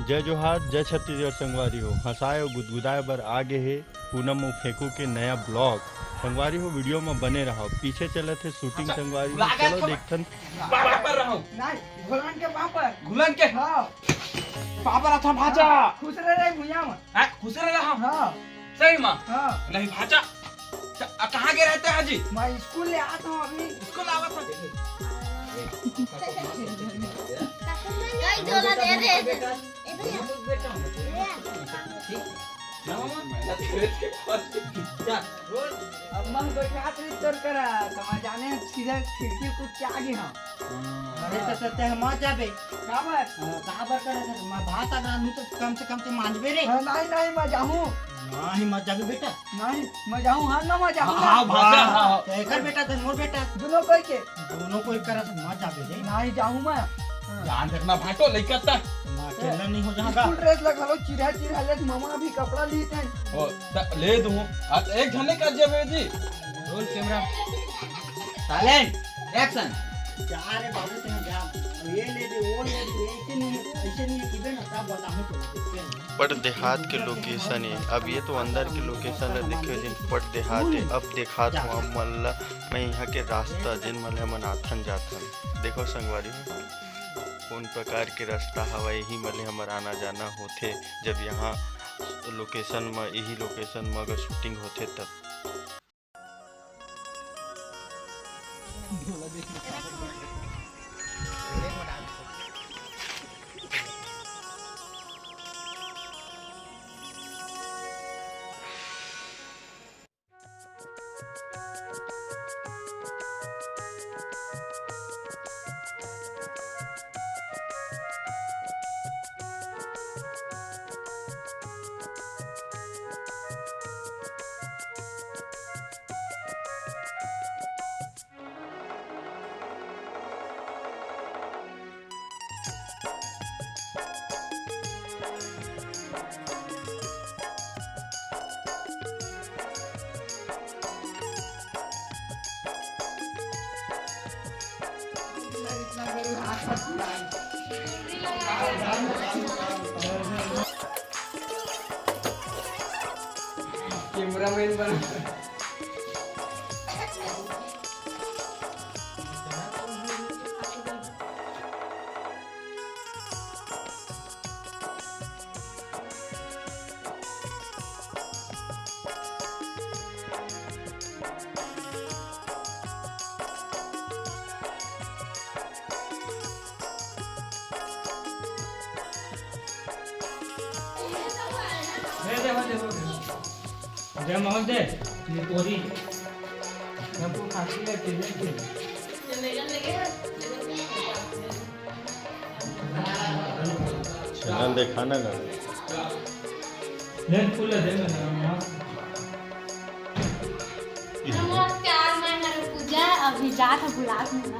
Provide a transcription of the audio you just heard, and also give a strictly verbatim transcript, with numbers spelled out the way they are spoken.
जय जोहार, जय छत्तीसगढ़ संगवारी हो। हंसाए अउ गुदगुदाए बर आ गे हे पूनम अउ फेंकू के नया vlog। संगवारी हो, video म बने रहव। पीछे चलत हे shooting। अच्छा, संगवारी हो, चलो देखथन। पापर रहव। नहीं, घुलन के पापर। घुलन के? हाँ। पापर अथवा भाजा। खुश रह रे भुइयां म। हाँ, खुश रह रहा। हाँ। सही म? हाँ। नहीं भाजा। च-, आ, कहाँ गे रहते हैं जी? मैं स्कूल ले आत हूँ अभी। स्कूल आवत हूँ। कई झोला दे रहे हैं। ना मामा, ना तेरे के पास। जा, रोज। अब मैं बैठा तो तोर करा, कमा जाने सीधा खिड़की कूद के आ गए हम। अरे तो, तो, ते हम आ जाबे। काबर? हाँ, काबर करे थे? मैं भात अगर आलू तो कम से कम ते मांजबे रे। हाँ, नहीं, नहीं, मैं जाहूँ। नहीं, मत जाबे बेटा। नहीं, मैं जाहूँ, हाँ ना, मैं जाहूँ हाँ, ना। हाँ, भाजा, हाँ, हाँ। तो एकर बेटा, तो मोर बेटा। दोनों कोई के। दोनों कोई करत मत जाबे रे। नहीं जाहूँ मैं। हाँ। ध्यान रखना भाटो, लइका ता। ना, अकेला नहीं हो जाएगा। स्कूल dress ला घलो चिरहा चिरहा लेत, मामा अभी कपड़ा ली थे। ओ, त-, ले दूँ। आज एक झने कर जाबे जी। Roll camera। Silent, action। जा रे बाबू, तें जा। अब ये ले दे, वो ले दे, ऐसे नहीं है, ऐसे नहीं है, किबे ना, तब बताऊँ तो। बड़ देहात के location ए। अब ये तो अंदर के location ला देखे, जेन बड़ देहात ए। अब देखात हूँ आप मन ला मैं यहाँ के रास्ता, जेन मन ले हमन आथन जाथन। देखो संगवारी हो, कौन प्रकार के रास्ता हवा, यही मन ले हमर आना जाना होथे। जब यहाँ location म, यही location म अगर shooting होथे तब। Cameraman बना। दे, दे, दे, दे। दे, मोहन दे। ये तोरी। हमको खांसी लग गई, दे, दे। चैनल दिखाना ना। ले, फूल दे, मैं मस्त। नमस्कार, मैं हर पूजा, अभी जात ह भुलात हूँ ना।